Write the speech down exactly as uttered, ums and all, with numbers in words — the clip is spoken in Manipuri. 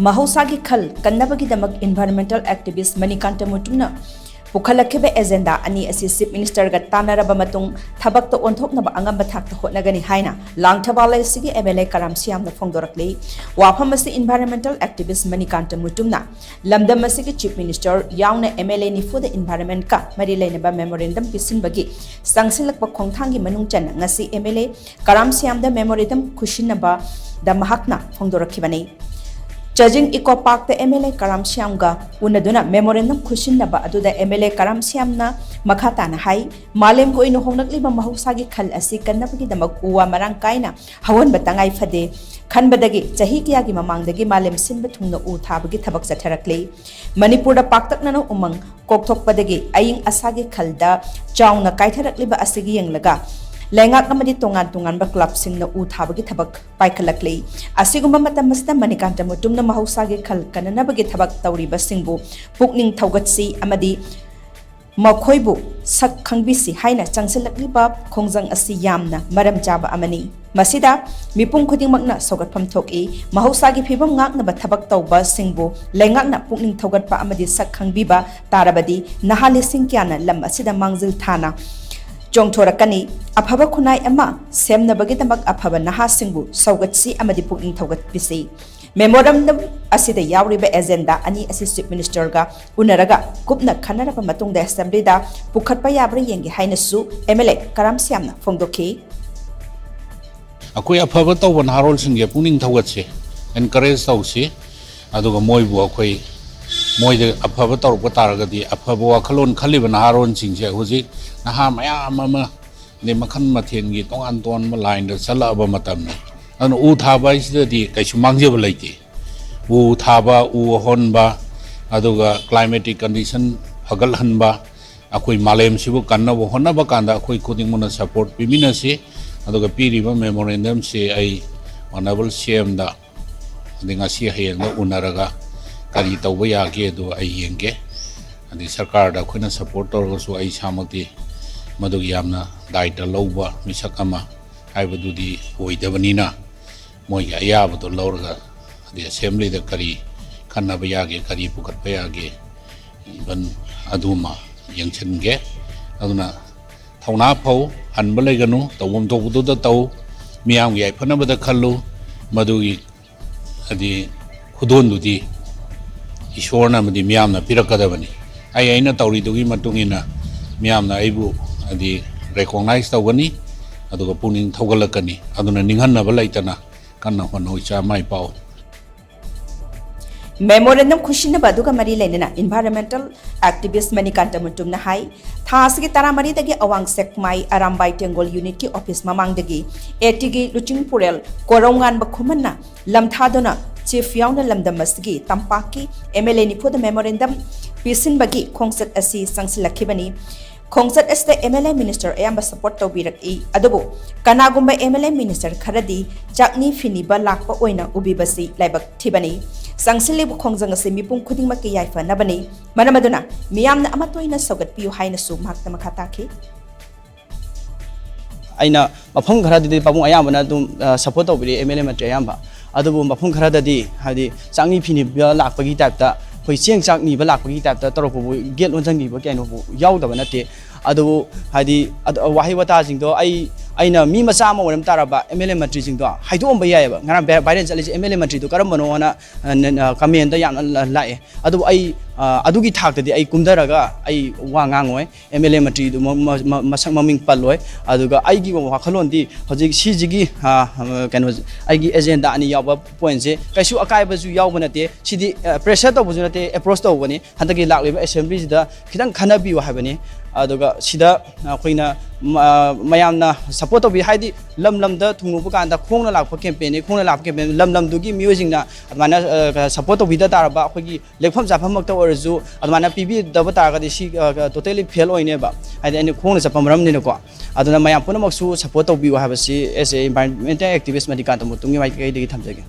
ꯃꯍꯧꯁꯥꯒꯤ ꯈꯜ ꯀꯟꯅꯕꯒꯤꯗꯃꯛ environmental activist ꯃꯅꯤꯀꯥꯟꯇ ꯃꯨꯇꯨꯝꯅ ꯄꯨꯈꯠꯂꯛꯈꯤꯕ agenda ꯑꯅꯤ ꯑꯁꯤ Chief Minister ꯒ ꯇꯥꯟꯅꯔꯕ ꯃꯇꯨꯡ ꯊꯕꯛꯇ ꯑꯣꯟꯊꯣꯛꯅꯕ ꯑꯉꯝꯕ ꯊꯥꯛꯇ ꯍꯣꯠꯅꯒꯅꯤ ꯍꯥꯏꯅ ꯂꯥꯡꯊꯕꯥꯜ ꯑꯁꯤꯒꯤ M L A ꯀꯔꯥꯝ ꯁ꯭ꯌꯥꯝꯅ ꯐꯣꯡꯗꯣꯔꯛꯂꯤ꯫ ꯋꯥꯐꯝ ꯑꯁꯤ environmental activist ꯃꯅꯤꯀꯥꯟꯇ ꯃꯨꯇꯨꯝꯅ ꯂꯝꯗꯝ ꯑꯁꯤꯒꯤ Chief Minister ꯌꯥꯎꯅ M L A ꯅꯤꯐꯨꯗ environment ꯀ ꯃꯔꯤ ꯂꯩꯅꯕ memorandum ꯄꯤꯁꯤꯟꯕꯒꯤ ꯆꯪꯁꯤꯜꯂꯛꯄ ꯈꯣꯡꯊꯥꯡꯒꯤ ꯃꯅꯨꯡ ꯆꯟꯅ ꯉꯁꯤ M L A Karam ꯁ꯭ꯌꯥꯝꯗ memorandum ꯈꯨꯠꯁꯤꯟꯅꯕꯗ ꯃꯍꯥꯛꯅ ꯐꯣꯡꯗꯣꯔꯛꯈꯤꯕꯅꯤ꯫ ꯆꯥꯖꯤꯡ Eco Park ꯇ M L A Karam ꯁ꯭ꯌꯥꯝꯒ ꯎꯅꯗꯨꯅ memorandum ꯈꯨꯠꯁꯤꯟꯅꯕ ꯑꯗꯨꯗ M L A ꯀꯔꯥꯝ ꯁ꯭ꯌꯥꯝꯅ ꯃꯈꯥ ꯇꯥꯅ ꯍꯥꯏ, ꯃꯥꯂꯦꯝꯒꯤ ꯑꯣꯏꯅ ꯍꯣꯡꯂꯛꯂꯤꯕ ꯃꯍꯧꯁꯥꯒꯤ ꯈꯜ ꯑꯁꯤ ꯀꯟꯅꯕꯒꯤꯗꯃꯛ ꯎ ꯋꯥ ꯃꯔꯥꯡ ꯀꯥꯏꯅ ꯍꯧꯍꯟꯕ ꯇꯉꯥꯏ ꯐꯗꯦ ꯈꯟꯕꯗꯒꯤ ꯆꯍꯤ ꯀꯌꯥꯒꯤ ꯃꯃꯥꯡꯗꯒꯤ ꯃꯥꯂꯦꯝ ꯁꯤꯟꯕ ꯊꯨꯡꯅ ꯎ ꯊꯥꯕꯒꯤ ꯊꯕꯛ ꯆꯠꯊꯔꯛꯂꯤ꯫ ꯃꯅꯤꯄꯨꯔꯗ ꯄꯥꯛꯇꯛꯅꯅ ꯎꯃꯪ ꯀꯣꯛꯊꯣꯛꯄꯗꯒꯤ ꯑꯏꯪ ꯑꯁꯥꯒꯤ ꯈꯜꯗ ꯆꯥꯎꯅ ꯀꯥꯏꯊꯔꯛꯂꯤꯕ ꯑꯁꯤꯒꯤ ꯌꯦꯡꯂꯒ ꯂꯩꯉꯥꯛ ꯑꯃꯗꯤ ꯇꯣꯉꯥꯟ ꯇꯣꯉꯥꯟꯕ club ꯁꯤꯡꯅ ꯎ ꯊꯥꯕꯒꯤ ꯊꯕꯛ ꯄꯥꯏꯈꯠꯂꯛꯂꯤ꯫ ꯑꯁꯤꯒꯨꯝꯕ ꯃꯇꯝ ꯑꯁꯤꯗ ꯃꯅꯤꯀꯥꯟꯇ ꯃꯨꯇꯨꯝꯅ ꯃꯍꯧꯁꯥꯒꯤ ꯈꯜ ꯀꯟꯅꯅꯕꯒꯤ ꯊꯕꯛ ꯇꯧꯔꯤꯕꯁꯤꯡꯕꯨ ꯄꯨꯛꯅꯤꯡ ꯊꯧꯒꯠꯁꯤ ꯑꯃꯗꯤ ꯃꯈꯣꯏꯕꯨ ꯁꯛ ꯈꯪꯕꯤꯁꯤ ꯍꯥꯏꯅ ꯆꯪꯁꯤꯜꯂꯛꯂꯤꯕ ꯈꯣꯡꯖꯪ ꯑꯁꯤ ꯌꯥꯝꯅ ꯃꯔꯝ ꯆꯥꯕ ꯑꯃꯅꯤ꯫ ꯃꯁꯤꯗ ꯃꯤꯄꯨꯝ ꯈꯨꯗꯤꯡꯃꯛꯅ ꯁꯧꯒꯠꯐꯝ ꯊꯣꯛꯏ꯫ ꯃꯍꯧꯁꯥꯒꯤ ꯐꯤꯕꯝ ꯉꯥꯛꯅꯕ ꯊꯕꯛ ꯇꯧꯕꯁꯤꯡꯕꯨ ꯂꯩꯉꯥꯛꯅ ꯄꯨꯛꯅꯤꯡ ꯊꯧꯒꯠꯄ ꯑꯃꯗꯤ ꯁꯛ ꯈꯪꯕꯤꯕ ꯇꯥꯔꯕꯗꯤ ꯅꯍꯥ ꯂꯤꯁꯤꯡ ꯀꯌꯥꯅ ꯂꯝ ꯑꯁꯤꯗ ꯃꯥꯡꯖꯤꯜ ꯊꯥꯅ ꯆꯣꯡꯊꯣꯔꯛꯀꯅꯤ꯫ ꯑꯐꯕ ꯈꯨꯟꯅꯥꯏ ꯑꯃ ꯁꯦꯝꯅꯕꯒꯤꯗꯃꯛ ꯑꯐꯕ ꯅꯍꯥꯁꯤꯡꯕꯨ ꯁꯧꯒꯠꯁꯤ ꯑꯃꯗꯤ ꯄꯨꯛꯅꯤꯡ ꯊꯧꯒꯠꯄꯤꯁꯤ꯫ Memorandum ꯑꯁꯤꯗ ꯌꯥꯎꯔꯤꯕ agenda ꯑꯅꯤ ꯑꯁꯤ Chief Minister ꯒ ꯎꯅꯔꯒ ꯀꯨꯞꯅ ꯈꯟꯅꯔꯕ ꯃꯇꯨꯡꯗ Assembly ꯗ ꯄꯨꯈꯠꯄ ꯌꯥꯕ꯭ꯔꯥ ꯌꯦꯡꯒꯦ ꯍꯥꯏꯅꯁꯨ M L A ꯀꯔꯥꯝ ꯁ꯭ꯌꯥꯝꯅ ꯐꯣꯡꯗꯣꯛꯈꯤ꯫ ꯑꯩꯈꯣꯏ ꯑꯐꯕ ꯇꯧꯕ ꯅꯍꯥꯔꯣꯜꯁꯤꯡꯁꯦ ꯄꯨꯛꯅꯤꯡ ꯊꯧꯒꯠꯁꯤ, encourage ꯇꯧꯁꯤ, ꯑꯗꯨꯒ ꯃꯣꯏꯕꯨ ꯑꯩꯈꯣꯏ, ꯃꯣꯏꯗ ꯑꯐꯕ ꯇꯧꯔꯛꯄ ꯇꯥꯔꯒꯗꯤ, ꯑꯐꯕ ꯋꯥꯈꯜꯂꯣꯟ ꯈꯜꯂꯤꯕ ꯅꯍꯥꯔꯣꯜꯁꯤꯡꯁꯦ ꯍꯧꯖꯤꯛ ꯅꯍꯥ ꯃꯌꯥꯝ ꯑꯃ, ꯑꯗꯩ ꯃꯈꯜ ꯃꯊꯦꯜꯒꯤ ꯇꯣꯉꯥꯟ ꯇꯣꯉꯥꯟꯕ line ꯗ ꯆꯠꯂꯛꯑꯕ ꯃꯇꯝꯅꯤ꯫ ꯑꯗꯨꯅ ꯎ ꯊꯥꯕ ꯍꯥꯏꯁꯤꯗꯗꯤ ꯀꯩꯁꯨ ꯃꯥꯡꯖꯕ ꯂꯩꯇꯦ꯫ ꯎ ꯊꯥꯕ, ꯎ ꯍꯧꯍꯟꯕ, ꯑꯗꯨꯒ climatic condition ꯐꯒꯠꯍꯟꯕ, ꯑꯩꯈꯣꯏ ꯃꯥꯂꯦꯝꯁꯤꯕꯨ ꯀꯟꯅꯕ ꯍꯣꯠꯅꯕ ꯀꯥꯟꯗ ꯑꯩꯈꯣꯏ ꯈꯨꯗꯤꯡꯃꯛꯅ support ꯄꯤꯃꯤꯟꯅꯁꯤ꯫ ꯑꯗꯨꯒ ꯄꯤꯔꯤꯕ memorandum ꯁꯤ ꯑꯩ Honourable C M ꯗ, ꯑꯗꯩ ꯉꯁꯤ ꯍꯌꯦꯡꯗ ꯎꯅꯔꯒ ꯀꯔꯤ ꯇꯧꯕ ꯌꯥꯒꯦ ꯑꯗꯨ ꯑꯩ ꯌꯦꯡꯒꯦ꯫ ꯑꯗꯩ ꯁꯔꯀꯥꯔꯗ ꯑꯩꯈꯣꯏꯅ support ꯇꯧꯔꯒꯁꯨ ꯑꯩ ꯏꯁꯥꯃꯛꯇꯤ ꯃꯗꯨꯒꯤ ꯌꯥꯝꯅ ꯗꯥꯏꯇ ꯂꯧꯕ ꯃꯤꯁꯛ ꯑꯃ ꯍꯥꯏꯕꯗꯨꯗꯤ ꯑꯣꯏꯗꯕꯅꯤꯅ, ꯃꯣꯏꯒꯤ ꯑꯌꯥꯕꯗꯣ ꯂꯧꯔꯒ ꯑꯗꯩ ꯑꯦꯁꯦꯝꯕ꯭ꯂꯤꯗ ꯀꯔꯤ ꯈꯟꯅꯕ ꯌꯥꯒꯦ, ꯀꯔꯤ ꯄꯨꯈꯠꯄ ꯌꯥꯒꯦ, ꯏꯚꯟ ꯑꯗꯨꯃ ꯌꯦꯡꯁꯤꯟꯒꯦ꯫ ꯑꯗꯨꯅ ꯊꯧꯅꯥ ꯐꯧ, ꯍꯟꯕ ꯂꯩꯒꯅꯨ, ꯇꯧꯐꯝ ꯊꯣꯛꯄꯗꯨꯗ ꯇꯧ, ꯃꯤꯌꯥꯝꯒꯤ ꯌꯥꯏꯐꯅꯕꯗ ꯈꯜꯂꯨ꯫ ꯃꯗꯨꯒꯤ ꯍꯥꯏꯗꯤ ꯈꯨꯗꯣꯟꯗꯨꯗꯤ ꯏꯁꯣꯔꯅ ꯑꯃꯗꯤ ꯃꯤꯌꯥꯝꯅ ꯄꯤꯔꯛꯀꯗꯕꯅꯤ꯫ ꯑꯩ ꯑꯩꯅ ꯇꯧꯔꯤꯗꯨꯒꯤ ꯃꯇꯨꯡ ꯏꯟꯅ ꯃꯤꯌꯥꯝꯅ ꯑꯩꯕꯨ ꯍꯥꯏꯗꯤ ꯔꯦꯀꯣꯛꯅꯥꯏꯖ ꯇꯧꯒꯅꯤ, ꯑꯗꯨꯒ ꯄꯨꯛꯅꯤꯡ ꯊꯧꯒꯠꯂꯛꯀꯅꯤ꯫ ꯑꯗꯨꯅ ꯅꯤꯡꯍꯟꯅꯕ ꯂꯩꯇꯅ ꯀꯟꯅ ꯍꯣꯠꯅꯧ, ꯏꯆꯥ, ꯃꯥꯏ ꯄꯥꯛꯑꯣ꯫ ꯃꯦꯃꯣꯔꯦꯟꯗꯝ ꯈꯨꯠꯁꯤꯟꯅꯕ ꯑꯗꯨꯒ ꯃꯔꯤ ꯂꯩꯅꯅ ꯏꯟꯚꯥꯏꯔꯣꯟꯃꯦꯟꯇꯦꯜ ꯑꯦꯛꯇꯤꯚꯤꯁ꯭ꯠ ꯃꯅꯤꯀꯥꯟꯇ ꯃꯨꯇꯨꯝꯅ ꯍꯥꯏ, ꯊꯥ ꯑꯁꯤꯒꯤ ꯇꯔꯥꯃꯔꯤꯗꯒꯤ ꯑꯋꯥꯡ ꯁꯦꯛꯃꯥꯏ ꯑꯔꯥꯝꯕꯥꯏ ꯇꯦꯡꯒꯣꯜ ꯌꯨꯅꯤꯠꯀꯤ ꯑꯣꯐꯤꯁ ꯃꯃꯥꯡꯗꯒꯤ ꯑꯦ ꯇꯤꯒꯤ ꯂꯨꯆꯤꯡꯄꯨꯔꯦꯜ ꯀꯣꯔꯧꯉꯥꯟꯕ ꯈꯨꯃꯟꯅ ꯂꯝꯊꯥꯗꯨꯅ ꯆꯤꯐ ꯌꯥꯎꯅ ꯂꯝꯗꯝ ꯑꯁꯤꯒꯤ ꯇꯝꯄꯥꯛꯀꯤ ꯑꯦꯝ ꯑꯦꯜ ꯑꯦ ꯅꯤꯐꯨꯗ ꯃꯦꯃꯣꯔꯦꯟꯗꯝ ꯄꯤꯁꯤꯟꯕꯒꯤ ꯈꯣꯡꯆꯠ ꯑꯁꯤ ꯆꯪꯁꯤꯜꯂꯛꯈꯤꯕꯅꯤ꯫ ꯈꯣꯡꯆꯠ ꯑꯁꯤꯗ ꯑꯦꯝ ꯑꯦꯜ ꯑꯦ ꯃꯤꯅꯤꯁꯇꯔ ꯑꯌꯥꯝꯕ ꯁꯄꯣꯔꯠ ꯇꯧꯕꯤꯔꯛꯏ꯫ ꯑꯗꯨꯕꯨ ꯀꯅꯥꯒꯨꯝꯕ ꯑꯦꯝ ꯑꯦꯜ ꯑꯦ ꯃꯤꯅꯤꯁꯇꯔ ꯈꯔꯗꯤ ꯆꯥꯛꯅꯤ ꯐꯤꯅꯤꯕ ꯂꯥꯛꯄ ꯑꯣꯏꯅ ꯎꯕꯤꯕꯁꯤ ꯂꯥꯏꯕꯛ ꯊꯤꯕꯅꯤ꯫ ꯆꯪꯁꯤꯜꯂꯤꯕ ꯈꯣꯡꯖꯪ ꯑꯁꯤ ꯃꯤꯄꯨꯝ ꯈꯨꯗꯤꯡꯃꯛꯀꯤ ꯌꯥꯏꯐꯅꯕꯅꯤ꯫ ꯃꯔꯝ ꯑꯗꯨꯅ ꯃꯤꯌꯥꯝꯅ ꯑꯃꯠꯇ ꯑꯣꯏꯅ ꯁꯧꯒꯠꯄꯤꯌꯨ ꯍꯥꯏꯅꯁꯨ ꯃꯍꯥꯛꯅ ꯃꯈꯥ ꯇꯥꯈꯤ꯫ ꯑꯩꯅ ꯃꯐꯝ ꯈꯔꯗꯗꯤ ꯄꯥꯕꯨꯡ ꯑꯌꯥꯝꯕꯅ ꯑꯗꯨꯝ ꯁꯄꯣꯔꯠ ꯇꯧꯕꯤꯔꯛꯑꯦ, ꯑꯦꯝ ꯑꯦꯜ ꯑꯦ ꯃꯟꯇ꯭ꯔꯤ ꯑꯌꯥꯝꯕ꯫ ꯑꯗꯨꯕꯨ ꯃꯐꯝ ꯈꯔꯗꯗꯤ ꯍꯥꯏꯗꯤ ꯆꯥꯛꯅꯤ ꯐꯤꯅꯤꯕ ꯂꯥꯛꯄꯒꯤ ꯇꯥꯏꯞꯇ, ꯑꯩꯈꯣꯏ ꯆꯦꯡ ꯆꯥꯛ ꯅꯤꯕ ꯂꯥꯛꯄꯒꯤ ꯇꯥꯏꯞꯇ ꯇꯧꯔꯛꯄꯕꯨ ꯒꯦꯠ ꯂꯣꯟꯁꯤꯟꯕꯤꯕ ꯀꯩꯅꯣꯕꯨ ꯌꯥꯎꯗꯕ ꯅꯠꯇꯦ꯫ ꯑꯗꯨꯕꯨ ꯍꯥꯏꯗꯤ ꯑꯗ-, ꯋꯥꯍꯩ ꯋꯥꯇꯥꯁꯤꯡꯗꯣ ꯑꯩ, ꯑꯩꯅ ꯃꯤ ꯃꯆꯥ ꯑꯃ ꯑꯣꯏꯔꯝ ꯇꯥꯔꯕ ꯑꯦꯝ ꯑꯦꯜ ꯑꯦ ꯃꯟꯇ꯭ꯔꯤꯁꯤꯡꯗꯣ ꯍꯥꯏꯗꯣꯛꯑꯝꯕ ꯌꯥꯏꯑꯕ꯫ ꯉꯔꯥꯡ ꯚꯥꯏ-, ꯚꯥꯏꯔꯦꯜ ꯆꯠꯂꯤꯁꯦ ꯑꯦꯝ ꯑꯦꯜ ꯑꯦ ꯃꯟꯇ꯭ꯔꯤꯗꯣ ꯀꯔꯝꯕꯅꯣꯅ, ꯑ, ꯅ-, ꯑ, ꯀꯃꯦꯟꯗ ꯌꯥꯝꯅ ꯂ-, ꯂꯥꯛꯑꯦ꯫ ꯑꯗꯨꯕꯨ ꯑꯩ, ꯑ, ꯑꯗꯨꯒꯤ ꯊꯥꯛꯇꯗꯤ ꯑꯩ ꯀꯨꯝꯊꯔꯒ ꯑꯩ ꯋꯥ ꯉꯥꯡꯉꯣꯏ꯫ ꯑꯦꯝ ꯑꯦꯜ ꯑꯦ ꯃꯟꯇ꯭ꯔꯤꯗꯨ ꯃ-, ꯃ-, ꯃ-, ꯃꯁꯛ ꯃꯃꯤꯡ ꯄꯜꯂꯣꯏ꯫ ꯑꯗꯨꯒ ꯑꯩꯒꯤ ꯋꯥꯈꯜꯂꯣꯟꯗꯤ ꯍꯧꯖꯤꯛ ꯁꯤꯁꯤꯒꯤ, ꯑ, ꯀꯩꯅꯣ, ꯑꯩꯒꯤ ꯑꯦꯖꯦꯟꯗꯥ ꯑꯅꯤ ꯌꯥꯎꯕ ꯄꯣꯏꯟꯁꯦ ꯀꯩꯁꯨ ꯑꯀꯥꯏꯕꯁꯨ ꯌꯥꯎꯕ ꯅꯠꯇꯦ꯫ ꯁꯤꯗꯤ, ꯑ, ꯄ꯭ꯔꯦꯁꯔ ꯇꯧꯕꯁꯨ ꯅꯠꯇꯦ, ꯑꯦꯄ꯭ꯔꯣꯁ ꯇꯧꯕꯅꯤ꯫ ꯍꯟꯗꯛꯀꯤ ꯂꯥꯛꯂꯤꯕ ꯑꯦꯁꯦꯝꯕ꯭ꯂꯤꯁꯤꯗ ꯈꯤꯇꯪ ꯈꯟꯅꯕꯤꯌꯨ ꯍꯥꯏꯕꯅꯤ꯫ ꯑꯗꯨꯒ ꯁꯤꯗ ꯑꯩꯈꯣꯏꯅ ꯃ-, ꯃꯌꯥꯝꯅ ꯁꯄꯣꯔꯠ ꯇꯧꯕꯤ, ꯍꯥꯏꯗꯤ ꯂꯝ ꯂꯝꯗ ꯊꯨꯡꯉꯨꯕ ꯀꯥꯟꯗ ꯈꯣꯡꯅ ꯂꯥꯛꯄ ꯀꯦꯝꯄꯦꯟꯅꯤ꯫ ꯈꯣꯡꯅ ꯂꯥꯛꯄ ꯀꯦꯝꯄꯦꯟ, ꯂꯝ ꯂꯝꯗꯨꯒꯤ ꯃꯤꯑꯣꯏꯁꯤꯡꯅ ꯑꯗꯨꯃꯥꯏꯅ, ꯑ, ꯁꯄꯣꯔꯠ ꯇꯧꯕꯤꯗ ꯇꯥꯔꯕ, ꯑꯩꯈꯣꯏꯒꯤ ꯂꯦꯛꯐꯝ ꯆꯥꯐꯝꯃꯛꯇ ꯑꯣꯏꯔꯁꯨ ꯑꯗꯨꯃꯥꯏꯅ ꯄꯤꯕꯤꯗꯕ ꯇꯥꯔꯒꯗꯤ ꯁꯤ, ꯑ, ꯇꯣꯇꯦꯂꯤ ꯐꯦꯜ ꯑꯣꯏꯅꯦꯕ꯫ ꯍꯥꯏꯗꯤ ꯑꯩꯅ ꯈꯣꯡꯅ ꯆꯠꯄ ꯃꯔꯝꯅꯤꯅꯀꯣ꯫ ꯑꯗꯨꯅ ꯃꯌꯥꯝ ꯄꯨꯝꯅꯃꯛꯁꯨ ꯁꯄꯣꯔꯠ ꯇꯧꯕꯤꯌꯨ ꯍꯥꯏꯕꯁꯤ as a environmental activist Manikanta ꯃꯨꯇꯨꯝꯒꯤ ꯃꯥꯏꯀꯩꯗꯒꯤ ꯊꯝꯖꯒꯦ꯫